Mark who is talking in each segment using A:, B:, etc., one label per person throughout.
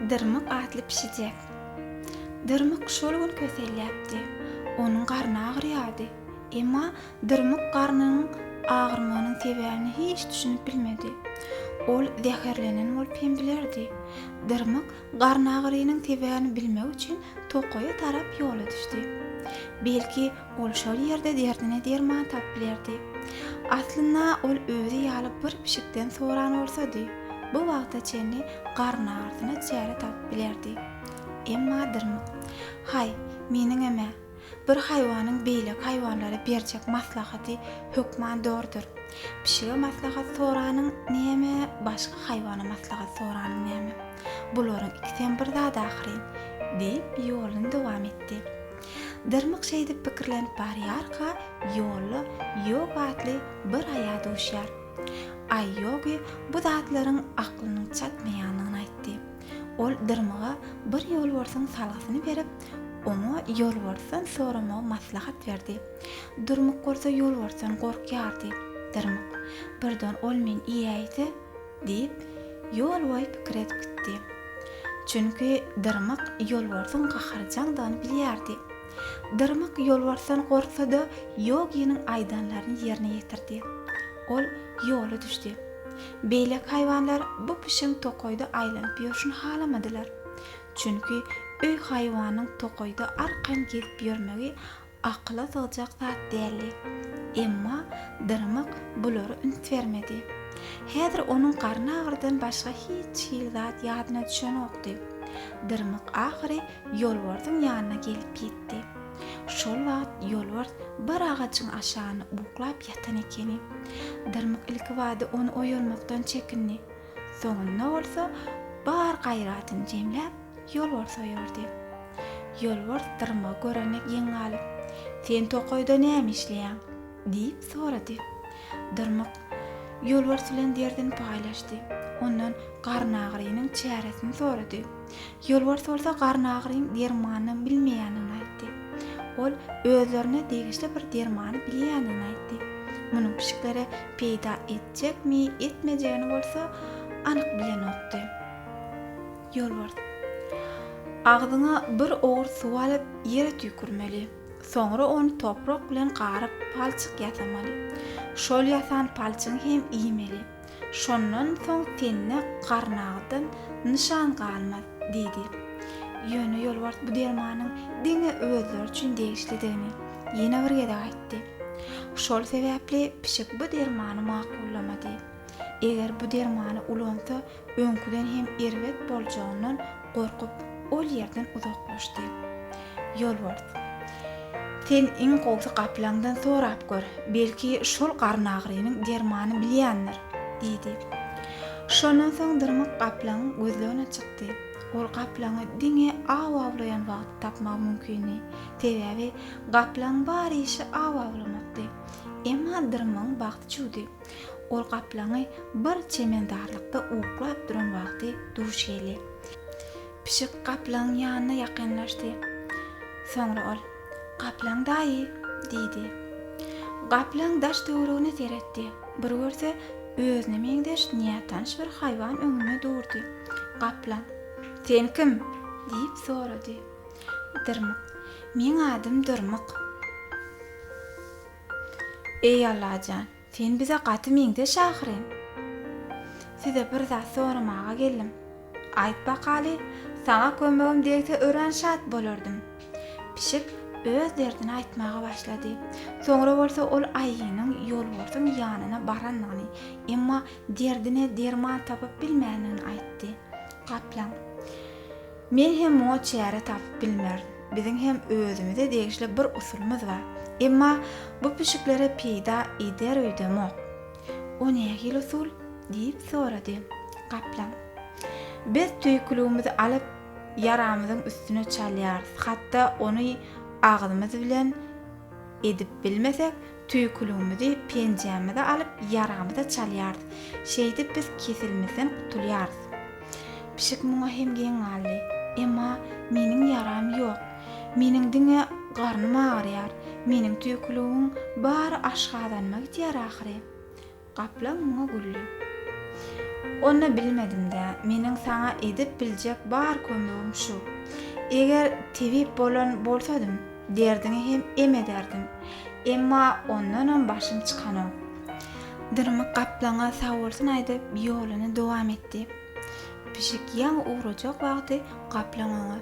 A: Dyrmyk atly pişijek. Dyrmyk şol gün kötelläpdi. Onuň garny agyrýardy. Emma Dyrmyk garnynyň agyrmagynyň sebäbine hiç düşünip bilmedi. Ol zäherlenen bolup hem bilerdi. Dyrmyk garnagyrynyň sebäbini bilmek üçin tokaýa tarap ýola düşdi. Belki, ol şol ýerde derdine derman tapyp bilerdi. Aslynda, ol özi ýaly bir pişikden soran bolsady, bu wagta çenli garnagyrysyna çäre tapyp bilerdi. Emma Dyrmyk, Haý, meniňem-ä, Bir haýwanyň beýleki haýwanlara berjek maslahaty hökman dogrudyr. Pişige maslahat soranyň näme, başga haýwana maslahat soranyň näme? Bularyň ikisem bir zat ahyryn, diýip, ýoluny dowam etdi. Dyrmyk şeýdip pikirlenip barýarka, ýolda Ýok atly bir aýa duşýar. Aý Ýogi bu zatlaryň aklynyň çatmaýandygyny aýtdy. Ol Dyrmyga bir ýolbarsyň salgysyny berip, oňa ýolbarsdan soramagy maslahat berdi. Dyrmyk bolsa ýolbarsdan gorkýardy. Dyrmyk, Birden ol meni iýäýse? diýip, ýol boýy pikir edip gitdi. Çünki Dyrmyk ýolbarsyň gaharjaňdygyny bilýärdi. Dyrmyk ýolbarsdan gorksa-da, Ýoginiň aýdanlaryny ýerine ýetirdi. Ol ýola düşdi. Beýleki haýwanlar bu pişigiň tokaýda aýlanyp ýörşüni halamadylar. Çünki öý haýwanynyň tokaýda arkaýyn gezip ýörmegi akyla sygjak zat däldi. Emma Dyrmyk bulara üns bermedi. Häzir onuň garny agyrdan başga hiç hili zat ýadyna düşenokdy. Dyrmyk ahyry ýolbarsyň ýanyna gelip ýetdi. Şol wagt ýolbars bir agajyň aşagynda uklap ýatan ekeni. Dyrmyk ilkibada ony oýarmakdan çekindi. Soňunda bolsa bar gaýratyny jemläp, ýolbarsy oýardy. Ýolbars dyrmygy görende geň galyp, Sen tokaýda näme işleýäň? diýip sorady. Dyrmyk ýolbars bilen derdini paýlaşdy. Ondan garnagyrynyň çäresini sorady. Ýolbars bolsa garnagyryň dermanyny bilmeýändigini aýtdy. Ol özlerine degişli bir dermany bilýändigini aýtdy. Munuň pişiklere peýda etjekmi, etmejegini bolsa anyk bilenokdy. Ýolbars, Agzyňa bir owurt suw alyp, ýere tüýkürmeli. Soňra ony toprak bilen garyp, palçyk ýasamaly. Şol ýasan palçygyňy hem iýmeli. Şondan soň sende garnagdan nyşan galmaz, diýdi. Ýöne ýolbars bu dermanyň diňe özleri üçin degişlidigini ýene bir gezek aýtdy. Şol sebäpli pişik bu dermany makullamady. Eger bu dermany ulansa, öňküden hem erbet boljagyndan gorkup, ol ýerden uzaklaşdy. Ýolbars, Sen iň gowusy gaplaňdan sorap gör, belki, şol garynagrynyň dermanyny bilýändir, diýdi. Şondan soň Dyrmyk gaplaňyň gözlegine çykdy. Ol gaplaňy diňe aw awlaýan wagty tapmagy mümkindi. Sebäbi gaplaňyň bar işi aw awlamakdy. Emma Dyrmygyň bagty çüwdi. Ol gaplaňy bir çemenzarlykda uklap duran wagty duş geldi. Pişik gaplaňyň ýanyna ýakynlaşdy. Soňra ol, Gaplaň daýy! diýdi. Gaplaň daş-töweregine seretdi. Bir görse, özüne meňzeş nätanyş bir haýwan öňünde durdy. Gaplaň, Sen kim? diýip sorady. Dyrmyk, Meň adym Dyrmyk. Eý, Allajan, sen bize gaty meňzeş ahyryn. Size bir zat soramaga geldim. Aýt bakaly, saňa kömegim degse örän şat bolardym. Pişik öz derdini aýtmaga başlady. Soňra bolsa ol aýynyň ýolbarsyň ýanyna barandygyny, emma derdine derman tapyp bilmändigini aýtdy. Gaplaň. Men hem muňa çäre tapyp bilmerin. Biziň hem özümize degişli bir usulymyz bar. Emma bu pişiklere peýda eder öýdemok. O nähili usul? diýip sorady. Gaplaň. Biz tüýküligimizi alyp, ýaramyzyň üstüne çalýarys. Hatda ony agzymyz bilen edip bilmesek, tüýküligimizi penjämize alyp, ýaramyza çalýarys. Şeýdip biz keselimizden gutulýarys. Pişik muňa hem geň galdy. Emma meniň ýaram ýok. Meniň diňe garnym agyrýar. Meniň tüýküligimiň bary aşgazanyma gidýär ahyry. Gaplaň muňa güldi. Onda bilmedim-dä, meniň saňa edip biljek bar kömegim şu. Eger tebip bolan bolsadym, derdiňi hem em ederdim. Emma ondanam başym çykanok. Dyrmyk gaplaňa sagbolsun aýdyp, ýoluny dowam etdi. Pişik ýaňy ugrajak wagty gaplaň oňa,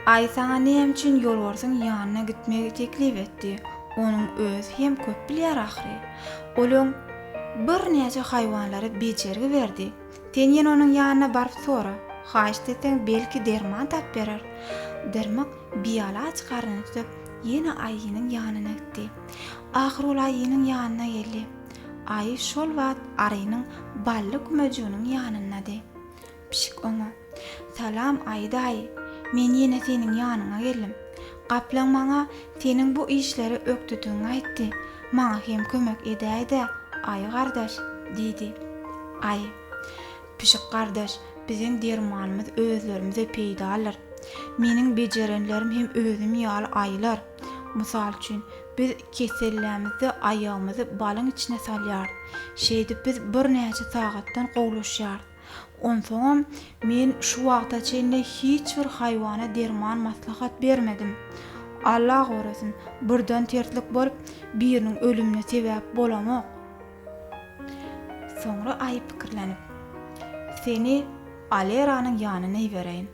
A: Aý saňa näme üçin ýolbarsyň ýanyna gitmegi teklip etdi? Onuň özi hem köp bilýär ahyry. Ol öň birnäçe haýwanlara bejergi berdi. Sen ýene onuň ýanyna baryp sora. Haýyşt etseň belki derman tap berer. Dyrmyk bialaç garnyny tutup ýene aýynyň ýanyna gitdi. Ahyry ol aýynyň ýanyna geldi. Aýy şol wagt arynyň bally kümejiginiň ýanyndady. Pişik oňa, Salam, Aýy daýy! Men ýene seniň ýanyňa geldim. Gaplaň maňa seniň bu işlere ökdedigiňi aýtdy. Maňa hem kömek edäý-dä, Aýy gardaş! diýdi. Aýy, Pişik gardaş, biziň dermanymyz özlerimize peýdalyr. Meniň bejerenlerim hem özüm ýaly aýylar. Mysal üçin, biz kesellämizde aýagymyzy balyň içine salýarys. Şeýdip biz birnäçe sagatdan gowulaşýarys. Onsoňam men şu wagta çenli hiç bir haýwana derman maslahat bermedim. Alla gorasyn, birden terslik bolup, biriniň ölümine sebäp bolamok. Soňra aýy pikirlenip, Seni Aleranyň ýanyna ibereýin.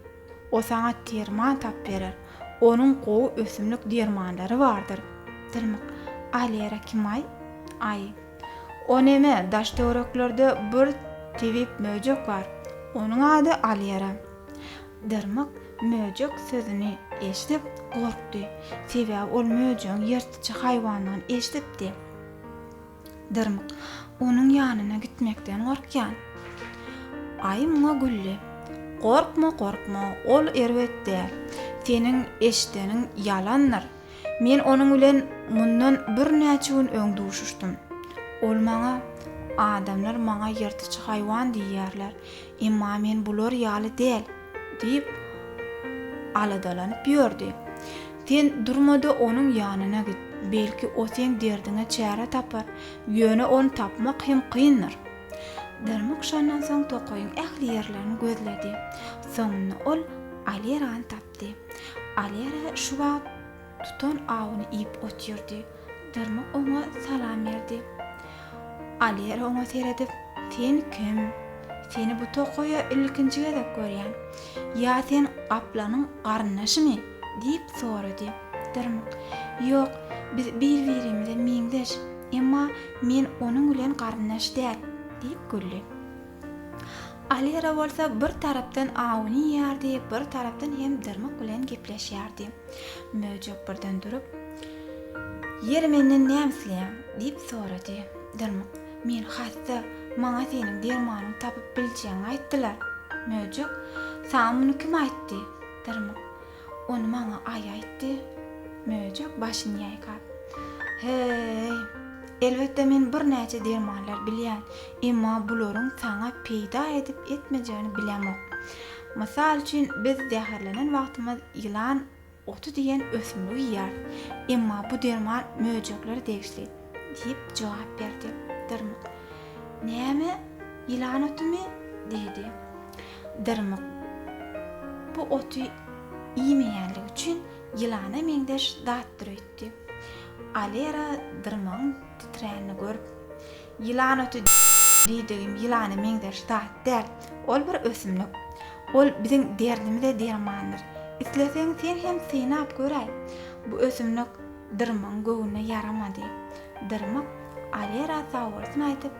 A: O saňa derman tapyp berer. Onuň gowy ösümlik dermanlary bardyr. Dyrmyk, Alera kim-aý? Aýy. O neme, daş-töwereklerde bir tebip möjek bar. Onuň ady Alýera. Dyrmyk möjek sözüni eşidip, gorkdy. Sebäbi ol möjegiň ýyrtyjy haýwandygyny eşidipdi. Dyrmyk, Onuň ýanyna gitmekden gorkýan. Aýy muňa güldi. Gorkma, gorkma, ol erbet däl. Seniň eşideniň ýalandyr. Men onuň bilen mundan birnäçe gün öň duşuşdym. Ol maňa, Adamlar maňa ýyrtyjy haýwan diýýärler, emma men bular ýaly däl diýip, aladalanyp ýördi. Sen durma-da onuň ýanyna git, belki o seň derdiňe çäre tapar, ýöne ony tapmak hem kyndyr. Dyrmyk şondan soň tokaýyň ähli ýerlerini gözledi. Soňunda ol Alerany tapdy. Alera şu wagt tutan awuny iýip otyrdy. Dyrmyk oňa salam berdi. Alera oňa seredip, Sen kim? Seni bu tokaýa ilkinji gezek görýän. Ýa sen gaplanyň garyndaşymy? diýip sorady. Dyrmyk, Ýok, biz bir-birimize meňzeş, emma men onuň bilen garyndaş däl, diýip güldi. Alera bolsa bir tarapdan awuny iýýärdi, bir tarapdan hem dyrmyk bilen gepleşýärdi. Möjek birden durup, Ýeri menden näme isleýäň? diýip sorady. Dyrmyk, Men hassa, maňa seniň dermanyňy tapyp biljegiňi aýtdylar. Möjek, Saňa muny kim aýtdy? Dyrmyk, Ony maňa aýy aýtdy. Möjek başyny ýaýkap, Heý, elbetde men birnäçe dermanlar bilýän, emma bularyň saňa peýda edip etmejegini bilemok. Mysal üçin, biz zäherlenen wagtymyz ýylan oty diýen ösümligi iýýäris, emma bu derman möjeklere degişli, diýip jogap berdi. Dyrmyk, Näme, ýylan otumy? diýdi. Dyrmyk bu oty iýmeýänligi üçin ýylana meňzeş zatdyr öýtdi. Alera dyrmygyň titränini görüp, Ýylan oty diýdigim ýylana meňzeş zat däl. Ol bir ösümlik. Ol biziň derdimize dermandyr. Isleseň sen hem synap göräý. Bu ösümlik dyrmygyň göwnüne ýaramady. Dyrmyk Alera sagbolsun aýdyp,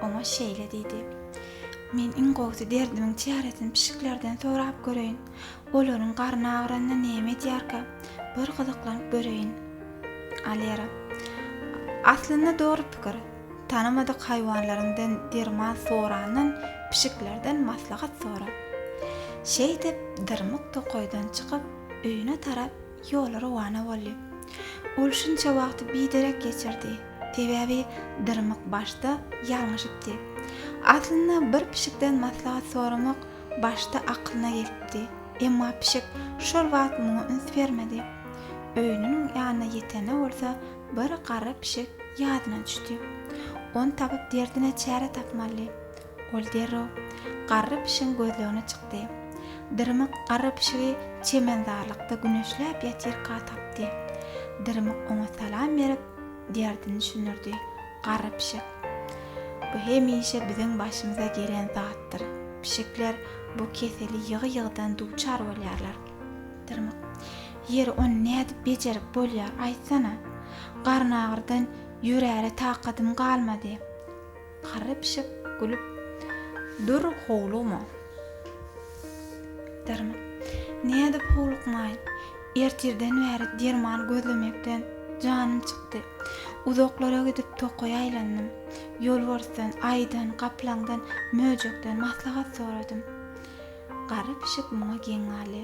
A: oňa şeýle diýdi, Men iň gowusy derdimiň çäresini pişiklerden sorap göreýin. Olaryň garny agyranda näme edýärkä? Bir gyzyklanyp göreýin. Alera. Aslynda dogry pikir. Tanymadyk haýwanlaryňdan derman sorandan pişiklerden maslahat sora. Şeýdip, dyrmyk tokaýdan çykyp, öýüne tarap ýola rowana boldy. Ol şunça wagty biderek geçirdi. Sebäbi dyrmyk başda ýalňyşypdy. Aslynda bir pişikden maslahat soramak başda akylyna gelipdi. Emma pişik şol wagt muňa üns bermedi. Öýüniň ýanyna ýetende bolsa bir garry pişik ýadyna düşdi. Ony tapyp derdine çäre tapmalydy. Ol derrew garry pişigiň gözlegine çykdy. Dyrmyk garry pişigi çemenzarlykda güneşläp ýatyrka tapdy. Dyrmyk oňa salam berip, derdini düşündirdi. Garry pişik, Bu hemişe biziň başymyza gelen zatdyr. Pişikler bu keseli ýygy-ýygydan duçar bolýarlar. Dyrmyk, Ýeri, ony nädip bejerip bolýar, aýtsana? Garynagyrdan ýöräre takadym galmady. Garry pişik gülüp, Dur, howlugma. Dyrmyk, Nädip howlukmaýyn? Ertirden bäri derman gözlemekden janym çykdy. Uzaklara gidip tokaýa aýlandym. Ýolbarsdan, aýydan, gaplaňdan, möjekden maslahat soradym. Garry pişik muňa geň galdy.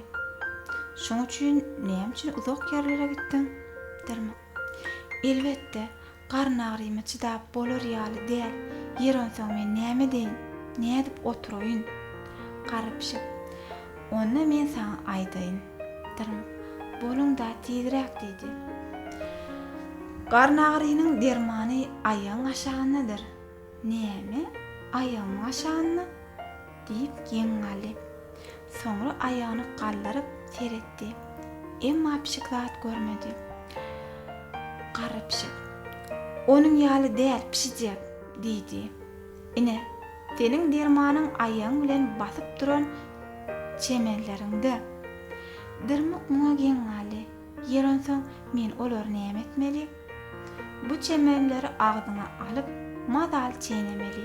A: Şoň üçin näme üçin uzak ýerlere gitdiň? Dyrmyk. Elbetde, Garyn agyryma çydap bolar ýaly däl, ýer onsoň men näme edeýin, nädip oturaýyn? Garry pişik, Onda men saňa aýdaýyn. Dyrmyk, Boluň-da tizräk diýdi. Garyn agyrynyň dermany aýagyň aşagyndadyr. Näme, aýagymyň aşagynda? Diýip geň galdy. Soňra aýagyny galdyryp seretdi. Emma pişik zat görmedi. Garry pişik, Onuň ýaly däl, pişijek, diýdi. Ine, seniň dermanyň aýagyň bilen basyp duran çemenleriňde. Dyrmyk muňa geň galdy. Ýer onsoň men olary näme etmeli? Bu çemenleri agzyňa alyp, mazaly çeýnemeli.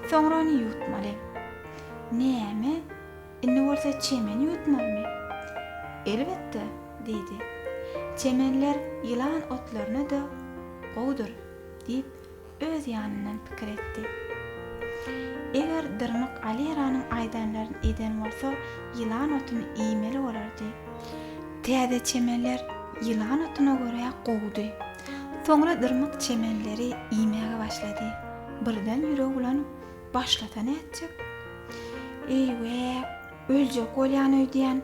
A: Soňra ony ýuwutmaly. Näme? Indi bolsa çemeni ýuwutmalymy? Elbetde, diýdi. Çemenler ýylan otlaryna-da gowudyr, diýip, öz ýanyndan pikir etdi. Eger dyrmyk Aleranyň aýdanlaryny eden bolsa, ýylan otuny iýmeli bolardy. Täze çemenler ýylan otuna görä gowudy. Soňra dyrmyk çemenleri iýmäge başlady. Birden ýüregi bulanyp, Başlasa nätjek? Eý-wäk, öljek bolýan öýdýän.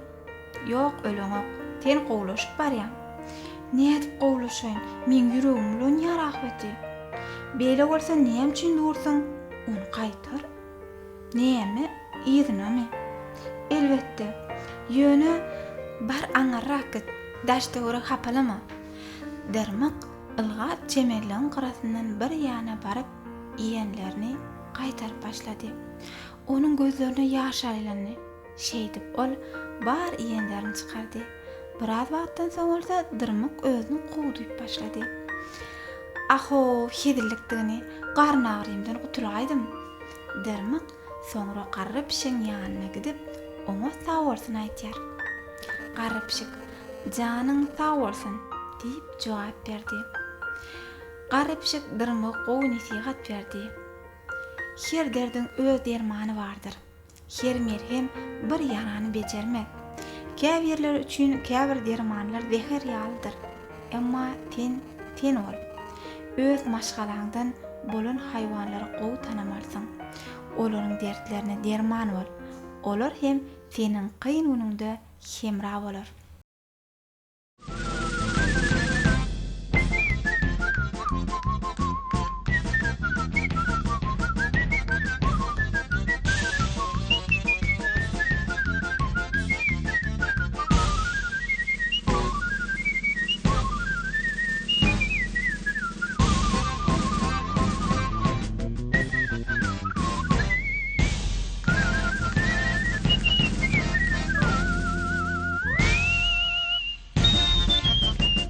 A: Ýok, öleňok. Sen gowulaşyp barýaň. Nädip gowulaşaýyn? Meň ýüregim bulanýar ahbeti. Beýle bolsa näme üçin dursuň? Ony gaýtar. Näme, yzynamy? Elbetde. Ýöne, bar aňyrrak git. Daş-töweregi hapalama. Dyrmyk ylgap çemenligiň gyrasyndan bir ýana baryp, iýenlerini gaýtaryp başlady. Onuň gözlerine ýaş aýlandy. Şeýdip ol bar iýenlerini çykardy. Biraz wagtdan soň bolsa dyrmyk özüni gowy duýup başlady. Ahow, hezillikdigini, garyn agyrymdan gutulaýdym. Dyrmyk soňra garry pişigiň ýanyna gidip, oňa sagbolsun aýdýar. Garry pişik, Janyň sag bolsun! diýip jogap berdi. Garry pişik dyrmyga gowy nesihat berdi. Her derdiň öz dermany bardyr. Her melhem bir ýarany bejermez. Käbirleri üçin käbir dermanlar zäher ýalydyr. Emma sen sen bol. Öz maşgalaňdan bolan haýwanlary gowy tanamalsyň. Olaryň dertlerine derman bol. Olar hem seniň kyn günüňde hemra bolar.